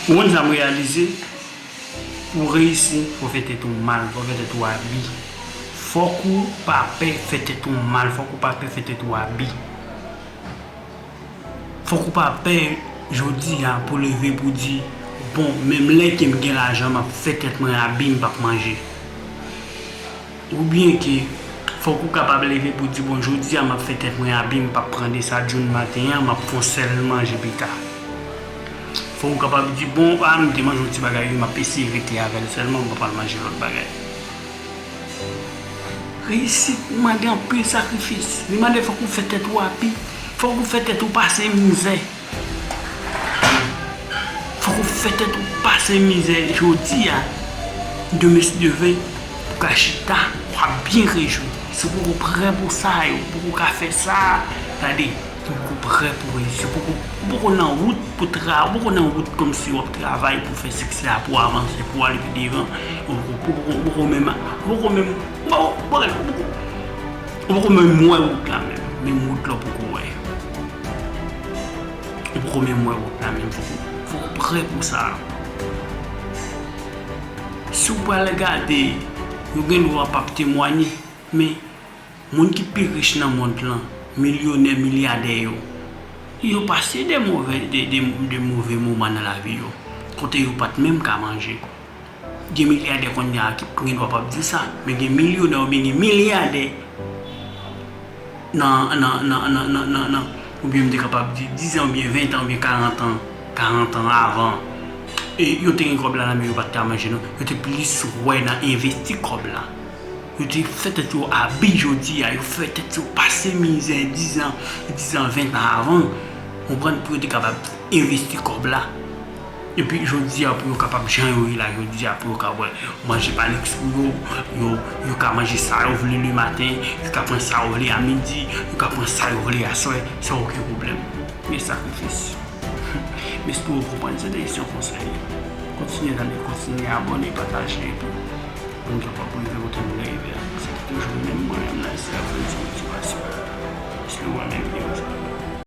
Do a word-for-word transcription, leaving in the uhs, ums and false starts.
Ou konn sa m reyalize? Pou w reyisi, fò w fè tèt ou mal, fò w fè tèt ou abi. Fòk ou pa pè fè tèt ou mal, fòk ou pa pè fè tèt ou abi. Fòk ou pa pè jodi a pou leve pou di, bon, menm lè ke m gen lajan, m ap fè tèt mwen abi, m p ap manje. Oubyen ke fòk ou kapab leve pou di, bon, jodi a m ap fè tèt mwen abi, m p ap pran de sa joun maten an, m ap fè yon sèl manje pita. Fòk ou kapab di, bon, a, m te manje yon ti bagay, wi, m ap eseye rete avè l sèlman, m p ap al manje lòt bagay. Reyisit mande anpil sakrifis. Li mande fòk ou fè tèt ou abi. Fòk ou fè tèt ou pase mizè. Fòk ou fè tèt ou pase mizè jodi a. Demen, si Dye vle, ou ka chita, w ap byen rejwi. Si w poko prè pou sa, ou poko ka fè sa, gade, ou poko prè pou reyisi. Ou poko, ou poko nan wout pou tra-, ou poko nan wout kòmsi w ap travay pou fè siksè a, pou avanse, pou ale pi devan. Ou poko, ou poko, ou poko menm, ou poko menm, bon, bon, ou poko, ou poko menm wè wout la menm. Menm wout la ou poko wè. Ou poko menm wè wout la menm. Fòk ou, fòk ou prè pou sa. Si w pral gade, yo gen dwa p ap temwanye, men moun ki pi rich nan mond lan, milyonè, milyadè yo, yo pase de move, de, de, de move moman nan lavi yo, kote yo pa t menm ka manje. Gen milyadè kounye a ki gen dwa p ap di sa, men gen milyonè oubyen gen milyadè nan, nan, nan, nan, nan, nan, nan, oubyen m te kapab di diz an oubyen ven an oubyen karant an, karant an avan, e yo te gen kòb la nan men yo, pa t ka manje non. Yo te plis wè nan envesti kòb la. Yo te fè tèt yo abi jodi a, yo fè tèt yo pase mizè diz an, diz an, ven an avan, konprann, pou yo te kapab envesti kòb la. Epi jodi a, pou yo kapab jan yo ye la jodi a, pou yo ka wè manje pa liks pou yo, yo, yo ka manje sa yo vle le maten, yo ka pran sa yo vle a midi, yo ka pran sa yo vle aswè, san okenn pwoblèm. Men sakrifis. Men si pou yo konprann, se te yon konsèy. Kontinye tande, kontinye abòne, pataje, epi